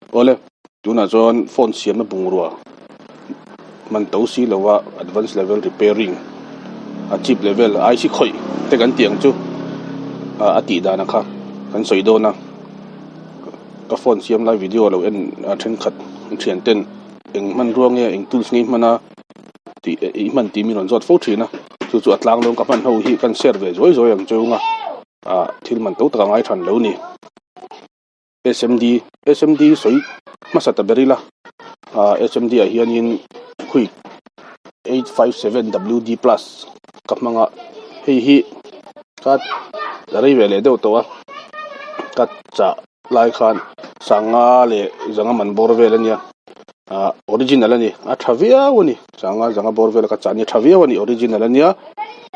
Awle, tunah chuan phone siamna bungrua man to si lova advance level repairing a chip level IC khawih te kan tih ang chu ah a tih dan ang kha kan sawi dawn a ka phone siam lai video lo en a thenkhat thian ten eng hmanrua nge eng tools nge i hman a tih i hman tih min rawn zawt fo thin a chu chu a tlang dawn ka hman ho hi kan share ve zuai zuai ang chu anga ah thil man to tak a ngai than lo ni. SMD SMD sawi hmasa ta ber ila ah SMD ah hianin quick 857 WD plus ka hmang a hei hi ka rei ve leh deuh tawh a ka chah lai khan sanga leh zanga man bawr vel a nia ah original a ni a tha viau a ni sanga zanga bawr vel a ka chah a ni a tha viau a ni original a nia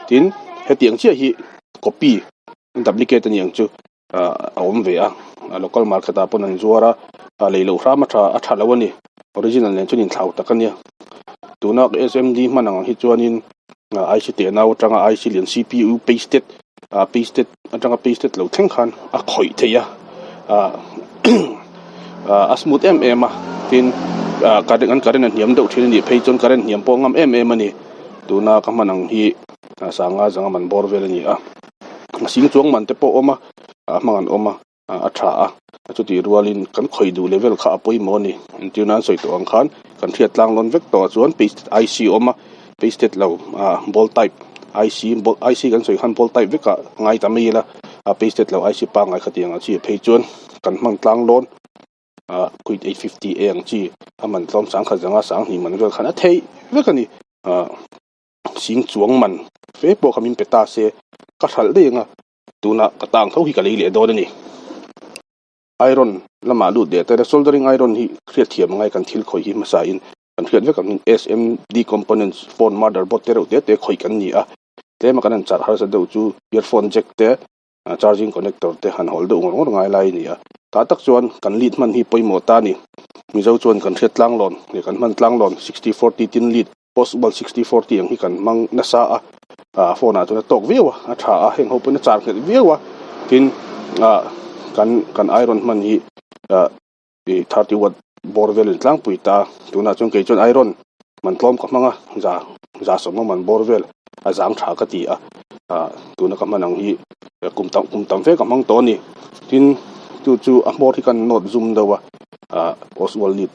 tin hetiang chiah hi copy duplicate a ni ang chu. ah a awm ve a a local market ah pawn an zuar a ah lei loh hram a tha a tha lo a ni original nen chuan inthlau tak a nia tuna S M D hman ang hi chuanin ah I C teh nau atanga I C lian C P U pasted ah pasted atanga pasted lo thleng khan a khawih theih a ah ah a smooth em em a tin ah current an current a hniam deuh thin a nih phei chuan current hniam pawh a ngam em em a ni tuna ka hman ang hi sanga zanga man bawr vel a ni a. A sing chuang man te pawh a awm a a hmang an awm a a tha a chutih rualin kan khawih duh level kha a pawimawh a ni entir nan sawi tawh ang khan kan hriat tlang lawn vek tawh ah chuan pasted IC a awm a pasted lo ah ball type IC ball IC kan sawi khan ball type vek ah ngai ta mai ila a pasted lo IC pangngai khatiang ang chi ah phei chuan kan hmang tlang lawn ah quit 850 a ang chi a man tlawm sangkhat zanga sanghnih man vel khan a theih vek a ni ah. Sing chuang man fe pawh kha min pe ta se ka hralh daih ang a, tunah ka tang tho hi ka lei leh dawn a ni. Iron lamah lut leh ta ila soldering iron hi hriat thiam angai kan thil khawih hi hmasa in kan hriat vek angin SMD components phone motherboard te reuh te te khawih kan ni a, tlema kan han charh harsa deuh chu earphone jack te charging connector te han hawl deuh ngawr ngawr ngai lai a ni a, tah tak chuan kan lead hman hi pawimawh ta a ni. Mizo chuan kan hriat tlanglawn leh kan hman tlanglawn 60-40 tin lead Possible 60-40 ang hi kan hmang nasa a, ah phone ah chuan a tawk viau a, a tha a, heng ho pawhin a char nghet viau a, tin ah kan kan iron hman hi ah ih 30 watt bawr vel in tlangpui ta, tunah chuan kei chuan iron man tlawm ka hmang a, za za sawmnga man bawr vel a zang tha ka ti a, ah tuna ka hman ang hi kum tam kum tam ve ka hmang tawh a ni, tin chu chu a hmawr hi kan nawt zum deuh a, ah Oswald lead.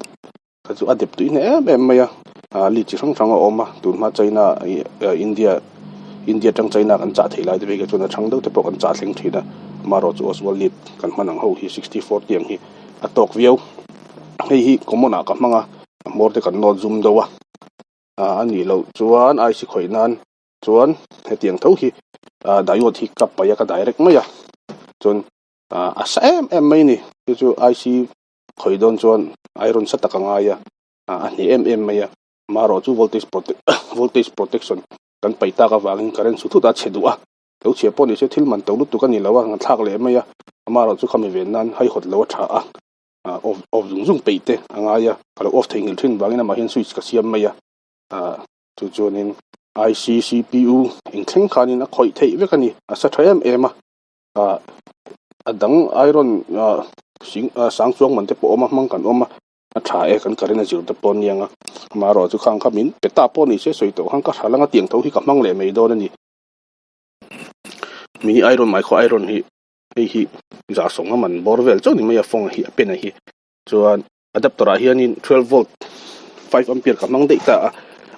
Kha chu a dep tui hneh em em mai a ah li chi hrang hrang a awm a tunhma china ih india india atang china kan chah thei lai te phei kha chuan a chhang deuh te pawh kan chah thleng thin a amaherawh chu oswald lead kan hman ang ho hi 60 40 ang hi a tawk viau hei hi common ah ka hmang a a hmawr te kan nawt zum deuh a ah a nih loh chuan I C khawih nan chuan hetiang tho hi ah diode hi ka paih a ka direct mai a chuan ah a sa em em mai a ni chu chu I C Khawi dawn chuan iron sa tak a ngai a, a hneh em em mai a, marawh chu voltage protect voltage protection kan paih tak avangin current su thut a chhe duh a, lo chhia pawh ni se thil man to lutuk a ni lo a, an thlak leh mai a, amarawh chu khami ven nan haihawt lo a tha a, off off zung zung peih te a ngai a, ka lo off theihnghilh thin vangin amah hian switch ka siam mai a, ah chu chuanin I C C P U inthleng khanin a khawih theih vek a ni, a sa tha em em a. ah a dang iron ah sing ah sang chuang man te pawh a awm a hmang kan awm a a tha e kan current a zir te pawh a niang a amaherawh chu khang kha min pe ta pawh ni se sawi tawh khan ka hral anga tiang tho hi ka hmang leh mai dawn a ni mini iron micro iron hi hei hi za sawng a man bawr vel chauh ni mai a fawng hi a pen a hi chuan adapter ah hianin 12 volt 5 ampere ka hmang daih ta a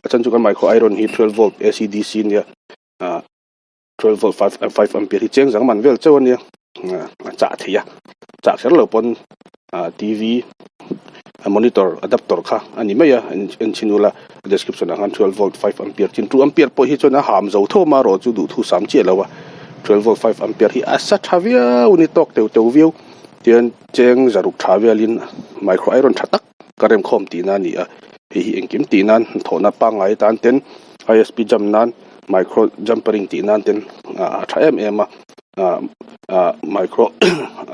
a chhan chu kan micro iron hi 12 volt A C D C ania ah. 12 volt 5 5 ampere hi cheng zang man vel chauh ania a chah theih a chah kher lo pawn ah T_V a monitor adapter kha a ni mai a en chhin ula a description ah khan 12 volt 5 ampere chin 2 ampere pawh hi chuan a ham zo tho amaherawh chu duhthu sam chiah lo a 12 volt 5 ampere hi a sa tha viau a ni tawk teuh teuh viau tian cheng zaruk tha velin micro iron tha tak ka rem khawm tihna a ni a hei hi engkim tih nan thawhna pangngai atan ten I_S_P jump nan micro jumpering tih nan ten a tha em em a ah ah micro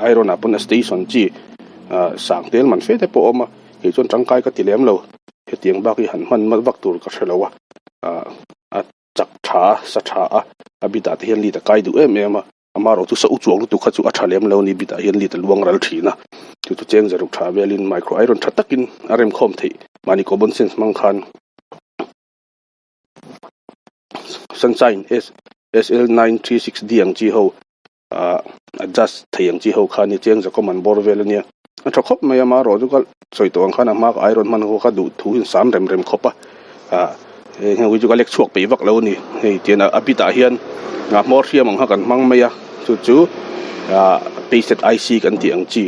iron ah pawn a station chi ah sang tel man fe te pawh a awm a kei chuan tangkai ka ti lem lo hetiang bak hi han hman vak tur ka hre lo a ah a chak tha a sa tha a a bit ah te hian lead a kai duh em em a. Amaherawh chu sa u chuang lutuk kha chu a tha lem lo a ni bit ah hian lit a luang ral thin a. Chu chu cheng zaruk tha velin micro iron tha takin a remkhawm theih mahni common sense hmang khan sunshine SL 936D ang chi ho ah adjust thei ang chi ho kha ania cheng zakawm an bawr vel ania a tha khawp mai a amaherawh chu ka sawi tawh ang khan a hma ka iron hman ho kha duh thu in sam rem rem khawp a ah heng hi chu ka lek chhuak peih vak lo a ni hei tian a bit ah hian ah hmawr hriam ang kha kan hmang mai a chu chu ah pasted I_C kan tih ang chi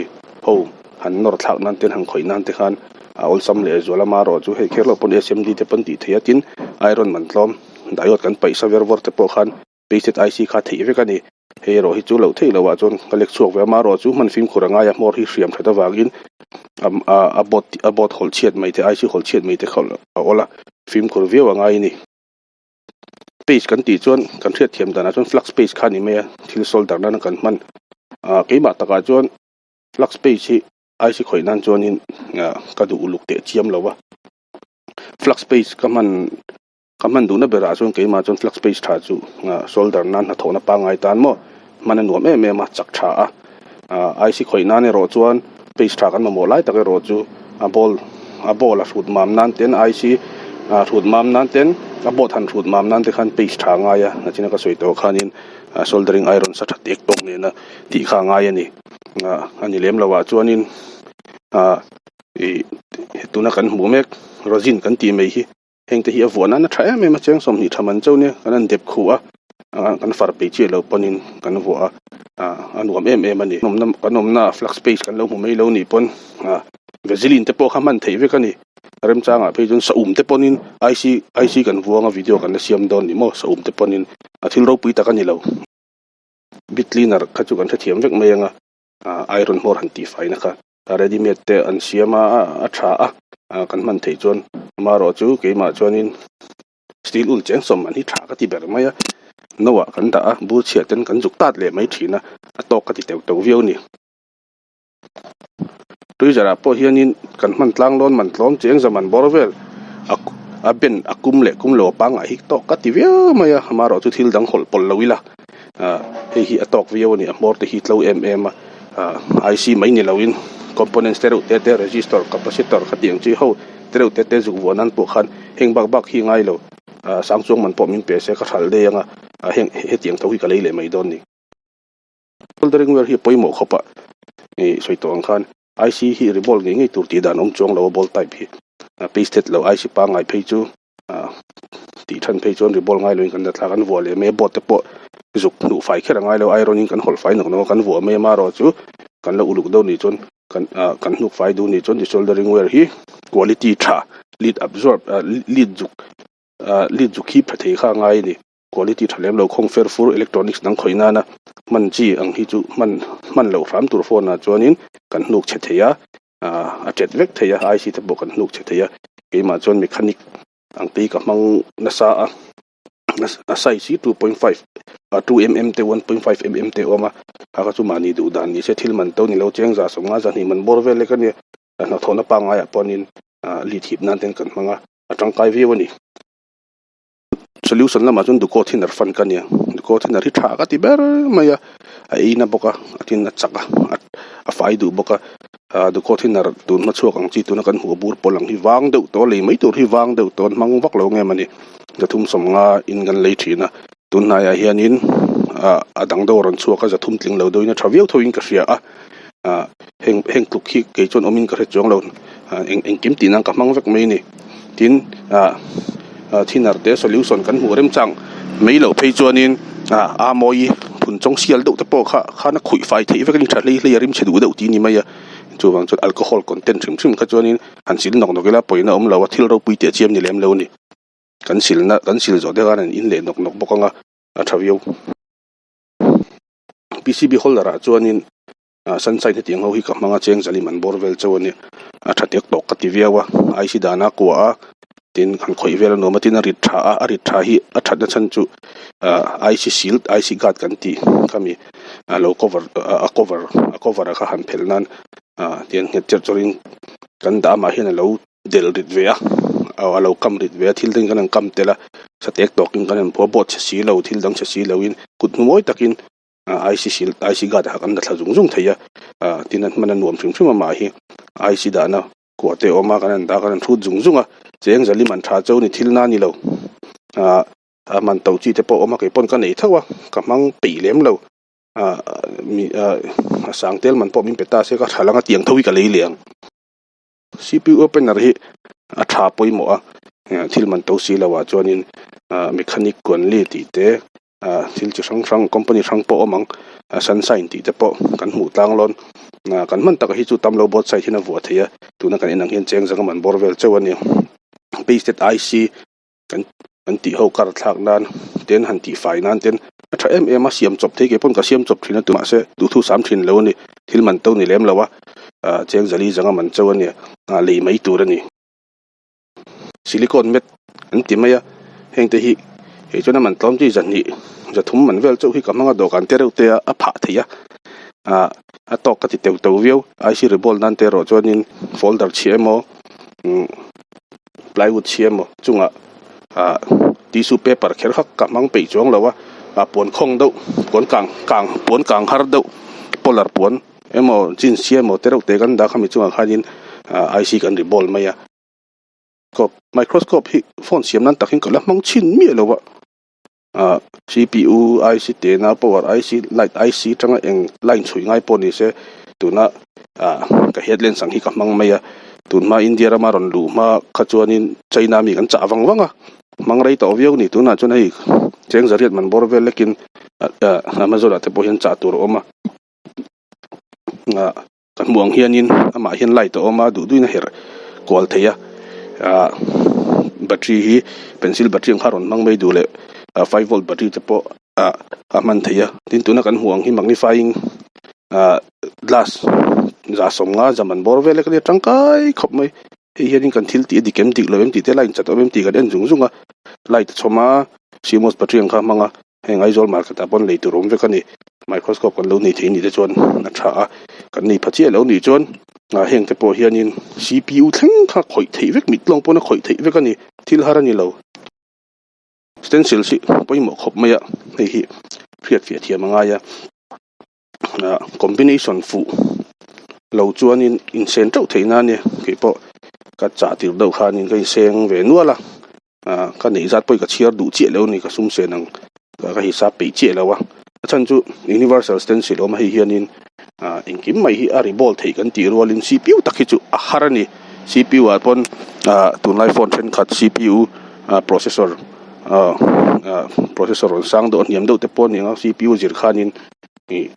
ho han nawr thlak nan te han khawih nan te khan a awlsam leh zual amaherawh chu hei kher loh pawn S_M_D te pawn tih theih a tin iron man tlawm diode kan paih sa ver vawr te pawh khan Pasted IC kha theih vek a ni. Hei erawh hi chu loh theih loh ah chuan ka lek chhuak ve a, amaherawh chu hman fimkhur a ngai a, hmawr hi hriam that avangin a board a board hawlh chhiat mai te IC hawlh chhiat mai te kha a awl a, fimkhur viau a ngai a ni. Paste kan tih chuan kan hriat thiam danah chuan flux paste kha a ni mai a, thil solder nana kan hman ah keimah takah chuan flux paste hi IC khawih nan chuanin ka duh uluk teh chiam lo a, flux paste ka hman. Ka hman duhna berah chuan keimah chuan flux paste tha chu solder nan hnathawhna pangngai tan maw hman a nuam em em a, chak tha a. IC khawih nan erawh chuan paste tha kan mamawh lai tak erawh chu a ball a ball a hrut mam nan ten IC hrut mam nan ten a board han hrut mam nan te khan paste tha a ngai a, nachina ka sawi tawh khanin soldering iron sa tha tek tawk nena tih kha a ngai a ni. A ni lem loh ah chuanin ih tuna kan hmuh mek rosin kan tih mai hi. Hengte hi a vuah nan a tha em em a, cheng 20 tha man chauh nia kan han dep khuh a, kan far peih chiah loh pawnin kan vuah a, a nuam em em a ni. Kan awmna ah flux paste kan lo hmu mai lo nih pawn vaseline te pawh kha hman theih vek a ni. Remchangah phei chuan saum te pawnin IC IC kan vuang a video kan la siam dawn ni maw saum te pawnin a thil ropui tak a ni lo. Bit cleaner kha chu kan hrethiam vek mai ang a, iron hmawr han tihfaina kha. Ready made te an siam a a tha a kan hman theih chuan amaherawh chu keimah chuanin steel ul cheng sawm an hi tha ka ti ber mai a no ah kan dah a bur chhiah ten kan zuk tat leh mai thin a a tawk ka ti teuh teuh viau a ni. Tweezer ah pawh hianin kan hman tlang lawn man tlawm cheng zaman bawr vel a a ben a kum leh kum lo a pangngai hi tawk ka ti viau mai a amaherawh chu thil dang hawlh pawlh lo ila hei hi a tawk viau a ni a hmawr te hi tlo em em a. Ah IC mai ni loin components te reuh te te resistor capacitor kha tih ang chi ho te reuh te te zuk vuah nan pawh khan heng bak bak hi ngai lo ah sang chuang man pawh min pe se ka hralh daih ang a ah heng hetiang tho hi ka lei leh mai dawn ni. Soldering wire hi a pawimawh khawp a ih sawi tawh ang khan IC hi revolve ngei ngei tur tih dan awm chuang lo a bolt type hi ah pasted lo IC pangngai phei chu ah tih than phei chuan ri ball ngai loin kan la thlak an vuah leh mai a board te pawh zuk hnuh fai kher a ngai lo iron in kan hawlh fai nawk nawk a kan vuah mai a marawh chu kan la uluk deuh nih chuan kan ah kan hnuk fai duh nih chuan desoldering wire hi quality tha lead absorb ah lead zuk ah lead zuk hi pha thei kha a ngai a ni quality tha lem lo khawng fer fur electronics dang khawih nana hman chi ang hi chu hman hman loh hram tur phone ah chuanin kan hnuk chhe thei a. ah a tet vek thei a IC te pawh kan hnuk chhe thei a keimah chuan mechanic ang te hi ka hmang nasa a a size hi 2.5 ah 2 mm te 1.5 mm te a awm a kha kha chu mahni duh dan ni se thil man to ni lo cheng za sawmnga zahnih man bawr vel lek a nia hnathawhna pangngai ah pawhin ah lead hip nan ten kan hmang a a tangkai viau a ni. Solution lamah chuan Duco thinner fan ka nia Duco thinner hi tha ka ti ber mai a a ei na bawk a a tin a chak a a fai duh bawk a ah Duco thinner tun hma chhuak ang chi tuna kan hmuh bur pawl ang hi vang deuh tawh lei mai tur hi vang deuh tawh an hmang vak lo nge mawni zathum sawmnga in kan lei thin a tun hnaiah hianin ah a dang deuh a rawn chhuak a zathum tling lo deuhin a tha viau thoin ka hria a ah heng heng tluk hi kei chuan awmin ka hre chuang lo ah eng engkim tih nan ka hmang vek mai a ni tin ah ah thinner te solution kan hmuh remchang mai loh phei chuanin ah a mawi phun chawng sial deuh te pawh kha khan a khuih fai theih vek a ni tha hlei hlei a rim chhe duh deuh tih a ni mai a chuvang chuan alcohol content hrim hrim kha chuanin han sil nawk nawk ila pawina awm lo a thil ropui teh chiam ni lem lo a ni kan silna kan sil zawh te khan an in leh nawk nawk bawk ang a a tha viau. P_c_b holder ah chuanin ah sunshine hetiang ho hi ka hmang a cheng zalim an bawr vel chauh a nia a tha tek tawk ka ti viau a I_c dan a kua a tin han khawih vel a nuam a tin a rit tha a a rit tha hi a that na chhan chu ah I_c shield I_c guard kan tih khami a lo cover a cover a cover a kha han phelh nan ah tiang nghet cherh chawrh in kan dah amah hian a lo del rit ve a a lo kam rit ve a thil te in kan han kam tel a satek tawkin kan han phuah a board chhe si lo thil dang chhe si loin kut hnu mawi takin. Ah IC sil IC guard ah kan la thla zung zung thei a ah tin a hman a nuam hrim hrim a mah hi IC dahna kua te a awm a kan han dah a kan han hrut zung zung a cheng zali man tha chu ni thil na a ni lo ah a man to chi te pawh a awm a kei pawn ka nei tho a ka hmang peih lem lo ah mi ah a sang tel man pawh min pe ta se ka tha lang a tiang tho hi ka lei leh ang. C_P_U opener hi a tha pawimawh a thil man to si lo ah chuanin ah mechanic kuanli tih te ah thil chi hrang hrang company hrang pawh a awm ang ah sunshine tih te pawh kan hmuh tlang lawn ah kan hman takah hi chu tam lo both side hian a vuah theih a tuna kan en ang hian cheng zanga man bawr vel chauh a ni pasted I_C kan kan tih ho kar thlak nan ten han tih fai nan ten a tha em em a siam chawp thei ke pawn ka siam chawp thin a tumah se duhthu sam thin lo a ni thil man to ni lem lo a ah cheng zali zanga man chauh a nia ah lei mai tur a ni silicone mat an ti mai a heng te hi kei chuan a man tlawm chi zahnih zathum man vel chauh hi ka hmang a dawhkan te reuh te a a phah theih a ah a tawk ka ti teu teu viau I_C reball nan te erawh chuanin folder chhia emaw umm. Plywood chhia emaw chungah ah tissue paper kher kha ka hmang peih chuang lo a ah puan khawng deuh puan kang kang puan kang har deuh polar puan emaw jeans chhia emaw te reuh te kan dah khami chungah khanin ah I_C kan ri bawl mai a scope microscope hi phone siam nan tak hian ka la hmang chhin miah lo a ah C_P_U I_C tena power I_C light I_C atanga eng line chhui ngai pawh ni se tuna ah ka head lens ang hi ka hmang mai a tunhma India rama rawn luh hma kha chuanin China mi kan chah vang vang a hmang rei tawh viau a ni tunah chuan hei cheng zariat man bawr vel lekin ah Amazon ah te pawh hian chah tur a awm a ah ka hmuh ang hianin amah hian light a awm a duh duhin a herh kual thei a ah battery hi pencil battery ang kha a rawn hmang mai duh leh ah five volt battery te pawh ah a hman theih a tin tuna kan hmuh ang hi magnifying ah glass za sawmnga zaman bawr vel lek a nia tangkai khawp mai hei hianin kan thil tih a dik em dik lo em tih te line chat awm em tih kan en zung zung a light a chhawm a cmos battery ang kha a hmang a. Heng Aizawl market ah pawn lei tur awm vek a ni. Microscope kan lo nei thei nih te chuan a tha a, kan nei pha chiah lo nih chuan ah heng te pawh hianin C_P_U thleng kha khawih theih vek mit lawng pawn a khawih theih vek a ni, thil har a ni lo. Stencil hi pawimawh khawp mai a, hei hi hriat fiah thiam a ngai a, ah combination fuh lo chuanin insen teuh theih na a nia, keipawh ka chah tir deuh khanin ka inseng ve nual a. Ah ka neih zat pawh hi ka chhiar duh chiah lo a ni ka sum sen ang ka hisap peih chiah lo a a chhan chu universal stencil awm a hei hianin ah engkim mai hi a ri bawl theih kan tih rualin C_P_U tak hi chu a har a ni C_P_U ah pawn ah tunlai phone thenkhat C_P_U ah processor ah ah processor rawn sang deuh a hniam deuh te pawh a ni ang a C_P_U zir khanin ih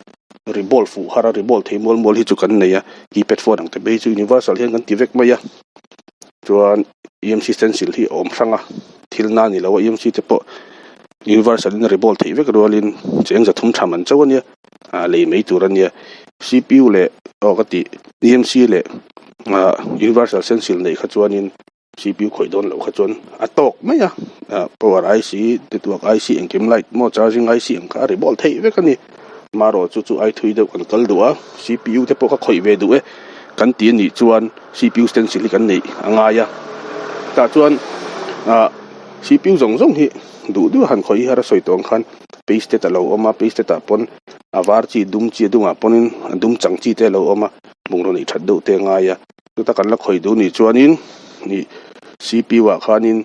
ri bawl fuh har a ri bawl thei mual mual hi chu kan nei a keypad phone ang te phei chu universal hian kan ti vek mai a chuan. E_M_C stencil hi a awm hrang a thil na ni lo a E_M_C te pawh universal in a ri bawl theih vek rualin cheng za thum tha man chauh a nia ah lei mai tur a nia C_P_U leh aw ka tih E_M_C leh ah universal stencil neih kha chuanin C_P_U khawih dawn loh kha chuan a tawk mai a ah power I_C network I_C engkim light maw charging I_C ang kha a ri bawl theih vek a ni marawh chu chu ai thui deuh kan kal duh a C_P_U te pawh kha khawih ve duh e kan ti a nih chuan. C_P_U stencil hi kan neih a ngai a tah chuan ah C_P_U zawng zawng hi duh duh a han khawih hi har a sawi tawh ang khan pasted a lo awm a pasted ah pawn a var chi dum chi a dungah pawnin a dum chang chi te a lo awm a bungraw neih that deuh te a ngai a chuta kan la khawih duh nih chuanin ih C_P_U ah khanin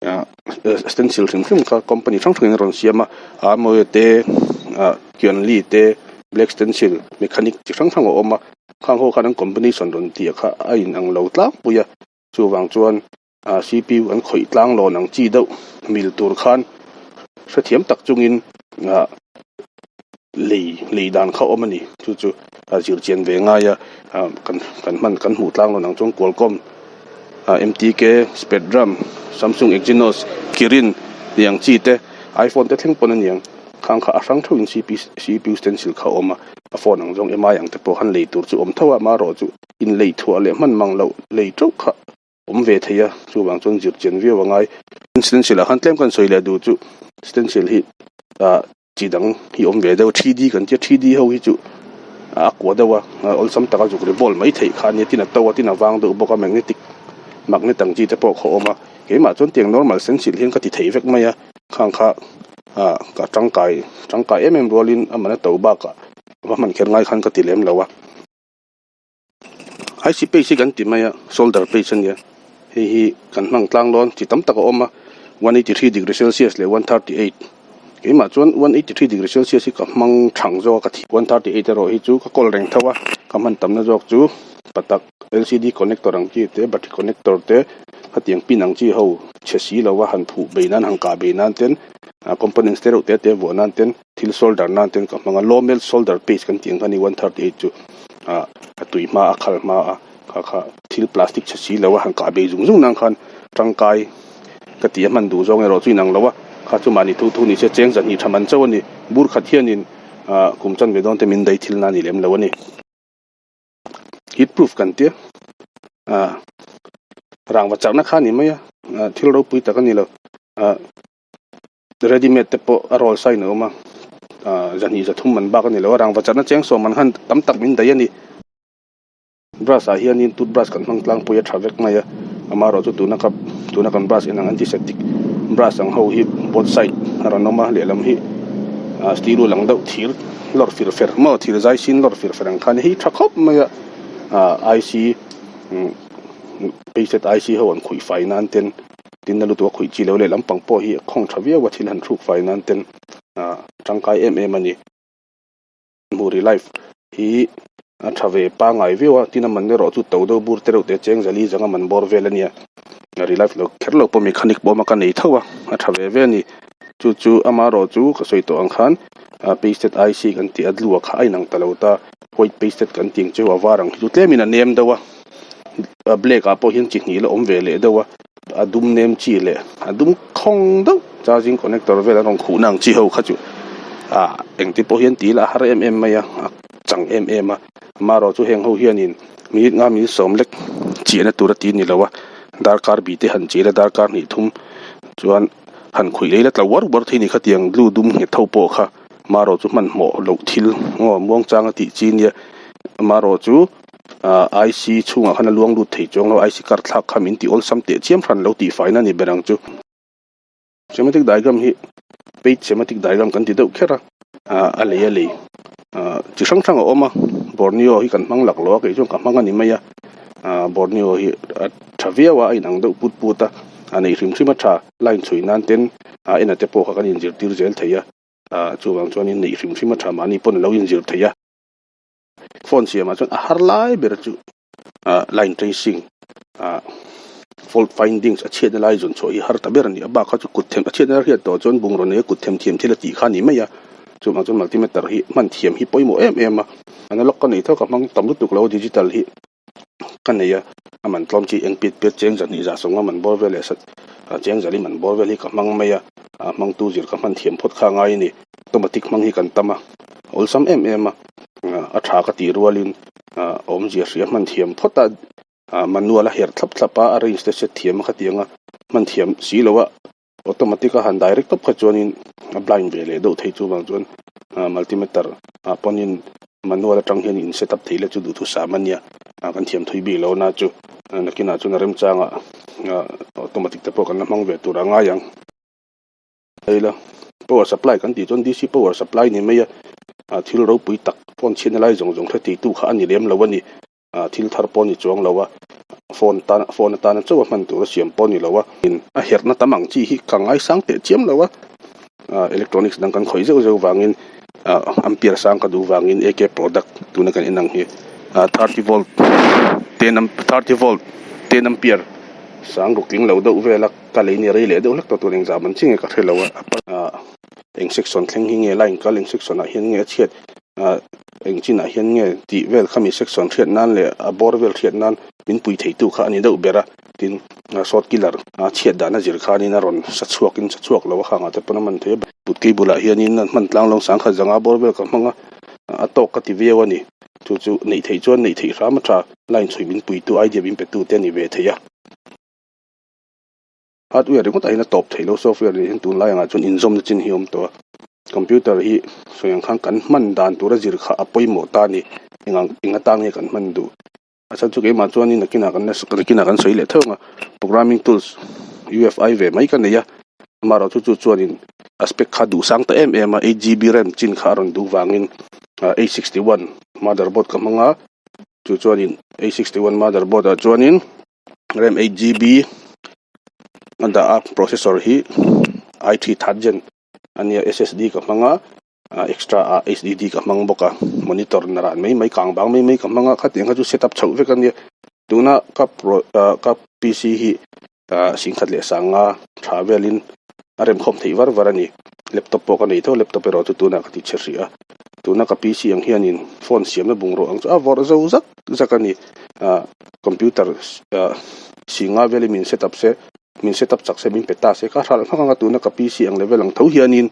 ah stencil hrim hrim kha company hrang hrangin a rawn siam a Amoy te ah Qianli te black stencil mechanic chi hrang hrang a awm a. Khang ho khan an combination rawn tih kha a in ang lo tlangpui a, chuvang chuan ah C_P_U an khawih tlang lawn ang chi deuh mil tur khan hrethiam tak chungin ah lei lei dan kha a awm a ni chu chu a zir chian ve ngai a ah kan kan hman kan hmuh tlang lawn ang chuan Qualcomm ah M_T_K Spectrum Samsung Exynos Kirin tih ang chi te iPhone te thleng pawn a ni ang. Khang kha a hrang theuhin C_P_U stencil kha a awm a, a phone ang zawng M_I ang te pawh khan lei tur chu awm tho a, amaherawh chu inlei thuah leh hman mang loh lei teuh kha awm ve thei a, chuvang chuan zir chian viau a ngai. Stencil ah khan tlem kan sawi leh duh chu stencil hi ah chi dang hi awm ve deuh 3D kan tia 3D ho hi chu a kua deuh a, awlsam taka zuk ri bawl mai theih kha a nia tin a to a tin a vang deuh bawk a magnetic magnet ang chi te pawh kha a awm a, keimah chuan tiang normal stencil hian ka ti thei vek mai a, khang kha. Ah ka tangkai tangkai em em rualin a man a to bakah va hman kher ngai khan ka ti lem lo a. I_C paste hi kan ti mai a solder paste a nia hei hi kan hmang tlang dawn chi tam tak a awm a 183 degree celsius leh 138 keimah chuan 183 degree celsius hi ka hmang thang zawk a ka thi 138 erawh hi chu ka kawl reng tho a ka hman tamna zawk chu patak L_C_D connector ang chi te battery connector te khatiang pin ang chi ho chhe si lo a han phuh bei nan han kah bei nan ten ah components te reuh te te vuah nan ten. Thil solder nan ten ka hmang a low melt solder paste kan tih ang kha ni 138 chu ah a tui hma a khal hma a kha kha thil plastic chhe si lo a han kah bei zung zung nan khan tangkai ka ti a hman duh zawng erawh chu inang lo a kha chu mahni thu thu ni se cheng zahnih tha man chauh a ni bur khat hianin ah kum chanve dawn te min daih thil na ni lem lo a ni. Heat proof kan tia ah rangva chakna kha a ni mai a ah thil ropui tak a ni lo ah. Ready made te pawh a roll sign a awm a ah zahnih zathum man bak a ni lo a rangva chakna cheng sawm an han tam tak min daih a ni. Brush ah hianin toothbrush kan hmang tlangpui a tha vek mai a amaherawhchu tuna ka tuna kan brush en ang antiseptic brush ang ho hi both side a rawn awm a lehlam hi ah steel ul ang deuh thir lawr fir fer maw thir zai sin lawr fir fer ang khan hei tha khawp mai a ah I_C umm pasted I_C ho an khuih fai nan ten. Tin a lutuk a khuih chi lo leh lampang pawh hi a khawng tha viau a thil han thluk fai nan ten ah tangkai em em a ni. Hmuri life hi a tha ve pangai viau a tin a man erawh chu to deuh bur te reuh te cheng zali zanga man bawr vel a nia. Relife lo kher lo pawh mechanic pawh a ka nei tho a a tha ve ve a ni. Chu chu amaherawh chu ka sawi tawh ang khan ah pasted I_C kan tih a glue ah kha a inang ta lo ta white pasted kan tih ang chu a var ang hi chu tlemin a nem deuh a. A black ah pawh hian chi hnih la awm ve leh deuh a a dum nem chi leh a dum khawng deuh charging connector vel an rawn khuhna ang chi ho kha chu ah engti pawh hian tih lah a har em em mai a a chang em em a amaherawh chu heng ho hianin minute nga minute sawm lek chiahna tur a ti ni lo a darkar bih te han chil a darkar hnih thum chuan han khuih leh ila tla uar uar thei ni khatiang glue dum nghet ho pawh kha amaherawh chu hmanhmawh loh thil aw muangchang a tih chi nia amaherawh chu. Ah I_C chhungah khan a luang lut thei chuang lo I_C card thlak kha min tih awlsam teh chiam hran lo tih faina a ni ber ang chu. Schematic diagram hi page schematic diagram kan ti deuh kher a ah a lei a lei ah chi hrang hrang a awm a Borneo hi kan hmang lak lo a kei chuan ka hmang a ni mai a ah Borneo hi a tha viau a a inang deuh put put a a neih hrim hrim a tha line chhui nan ten ah en a te pawh kha kan inzirtir zel thei a ah chuvang chuanin neih hrim hrim a tha mahni pawn a lo inzir thei a. Phone siamah chuan a har lai ber chu ah line tracing ah fault findings a chhiatna lai zawn chhuah hi har ta ber a ni a bak kha chu kut them a chhiatna hriat tawh chuan bungraw nei a kut them thiam thil a tih kha a ni mai a chuvang chuan multimeter hi hman thiam hi pawimawh em em a analog ka nei tho ka hmang tam lutuk lo digital hi ka nei a a man tlawm chi eng piat piat cheng zahnih zah sawmnga man bawr vel leh cheng zali man bawr vel hi ka hmang mai a a hmangtu zir ka hman thiam phawt kha a ngai a ni automatic hmang hi kan tam a awlsam em em a a tha ka tih rualin ah awmzia hria hman thiam phawt a ah manual a herh thlap thlap a a range te set thiam a khatiang a hman thiam si lo a automatic a han direct tawp kha chuanin a blind ve leh deuh thei chuvang chuan ah multimeter ah pawnin manual atang hian in set up thei la chu duhthusam a nia ah kan thiam thui bik lo na chu nakinah chuan a remchangah ah automatic te pawh kan la hmang ve tur a ngai ang. Ila power supply kan tih chuan D_C power supply ni mai a ah thil ropui tak phone chhiatna lai zawng zawng hre thei tu kha a ni lem lo a ni ah thil thar pawh a ni chuang lo a phone tan phone atana chauh a hman tur a siam pawh a ni lo a a herhna tam ang chi hi ka ngaisang teh chiam lo a ah electronics dang kan khawih zeuh zeuh vangin ah ampere sang ka duh vangin A_K product tuna kan en ang hi ah 30 volt 30 volt 10 ampere sang ruk tling lo deuh vel a. Ka lei ni rei leh deuh hlek tawh tur engzah man chi nge ka hre lo a ah eng section thleng hi nge line kal eng section ah hian nge a chhiat ah eng chin ah hian nge tih vel khami section hriat nan leh a bawr vel hriat nan min pui thei tu kha a ni deuh ber a tin short killer a chhiat dan a zir khanin a rawn sa chhuak in sa chhuak lo a khangah te pawn a man thei a put cable ah hianin a hman tlang lo sangkhat zanga bawr vel ka hmang a a tawk ka ti viau a ni chu chu neih theih chuan neih theih hram a tha line chhui min pui tu idea min pe tu te a ni ve thei a. Hardware ringawt ah hian a tawp theih lo software nen hian tunlai angah chuan inzawmna chin hi a awm tawh a computer hi sawi ang khan kan hman dan tura zir kha a pawimawh ta a ni eng ang eng atan nge kan hman duh a chhan chu keimah chuanin nakinah kan la nakinah kan sawi leh theuh ang a programming tools U_F_I ve mai ka nei a amaherawhchu chu chuanin. A spec kha duh sang ta em em a, 8GB ram chin kha a rawn duh vangin A61 motherboard ka hmang a, chu chuanin A61 motherboard ah chuanin ram 8GB a dah a, processor hi i3 third gen a nia ssd ka hmang a, extra ah hdd ka hmang bawk a, monitor na ran mai mai kang bang mai mai ka hmang a, khatiang kha chu setup chhoh vek a nia, tuna ka pro ah ka PC hi Ah singkhat leh sanga tha velin a remkhawm theih var var a ni. Laptop pawh ka nei tho, laptop erawh chu tunah ka ti chhe hrih a. Tuna ka PC ang hianin phone siamna bungraw ang chu a vawrh zo zak zak a ni. Ah computer ah singa velin min setup se, min setup chak se, min pe ta se ka hralh hmak ang a, tuna ka PC ang level ang tho hianin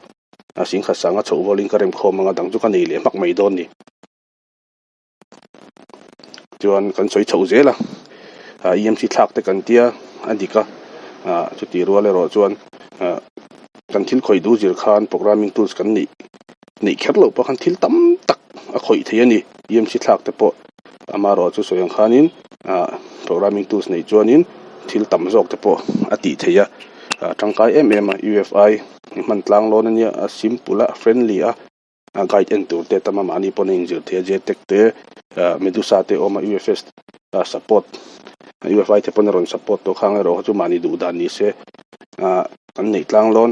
ah singkhat sanga chhoh vawlin ka remkhawm ang a, dang chu ka nei leh hmak mai dawn ni. Chuan kan sawi chhoh zel a, ah EMC thlak te kan tia a dik a, ah chuti rual erawh chuan ah kan thil khawih duh zir khan programming tools kan neih neih kher loh pawh khan thil tam tak a khawih thei a ni EMC thlak te pawh amaherawh chu sawi ang khanin ah programming tools neih chuanin thil tam zawk te pawh a tih theih a, ah tangkai em em a UFI hman tlang lawn a nia a simple a friendly a. A guide en tur te tam a mahni pawn a inzir thei a jtag te ah medusa te a awm a ufs ah support ufi te pawn a rawn support tawh khang erawh kha chu mahni duh dan ni se ah an neih tlang lawn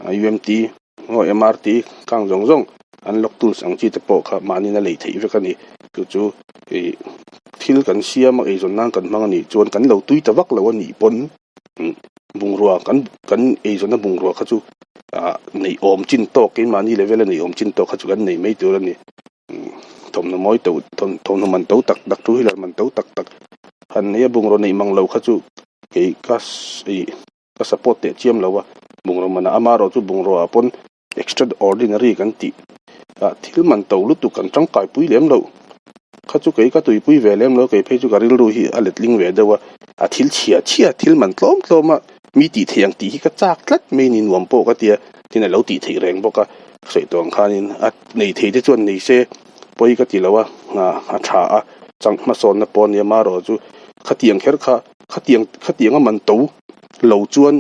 umt aw mrt khang zawng zawng unlock tools ang chi te pawh kha mahni in a lei theih vek a ni chu chu ih thil kan siam a eizawn nan kan hmang a nih chuan kan lo tui ta vak lo a nih pawn. Bungrua kan kan eizawnna bungrua kha chu ah neih awm chin tawk keimahni level a neih awm chin tawk kha chu kan nei mai tur a ni. Thawmhnaw mawi to thawmhnaw man to tak tak two wheeler man to tak tak han nei a bungraw neih mang lo kha chu kei ka ih ka support teh chiam lo a bungraw man ah amaherawh chu bungrua ah pawn extraordinary kan tih ah thil man to lutuk kan tangkai pui lem loh kha chu kei ka tuipui ve lem lo kei phei chu ka rilru hi a letling ve deuh a a thil chhia chhia thil man tlawm tlawm a mi tih theih ang tih hi ka chak tlat mai ni nuam pawh ka tia tin a lo tih theih reng bawk a sawi tawh ang khanin a nei thei te chuan nei se pawi ka ti lo a a tha a chang hmasawnna pawh a nia marawh chu khatiang kher kha khatiang khatiang a man to lo chuan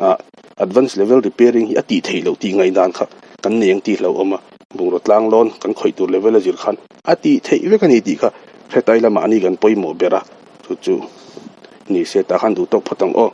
ah advance level repairing hi a tih theih loh tih ngaihdan kha kan nei ang tih hlauhawm a bungraw tlang lawn kan khawih tur level a zir khan a tih theih vek a ni tih kha hretai lamah ani kan pawimawh ber a chu chu ni se tah khan duh tawk phawt ang aw.